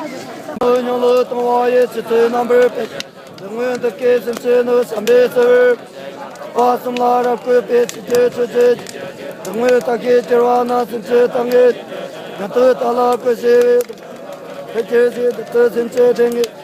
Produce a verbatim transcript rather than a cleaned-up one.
མི་ཉུང་ལུ་གཏོང་བ་ཡི་ཆུ་ཚོད་རྣམ་པར་སྤེལ། དེ་སྔོན་འདི་སྐད་སེམས་ཅན་ནི་བསམ་པའི་ཟེར། བ་གསུམ་ལ་རབ་བཀོད་པའི་ཆུ་སྐྱེས་ཆུ་སྐྱེས། དེ་སྔོན་ད་གའི་སྐྱེར་བ་ན་སེམས་ཅན་ད་ངེས། ང་ཏུ་ད་ལ་བཀོད་བྱས་པའི། དེ་སྐྱེ་བྱེད་དེ་ཏུ་སེམས་ཅན་དེ་ངེས།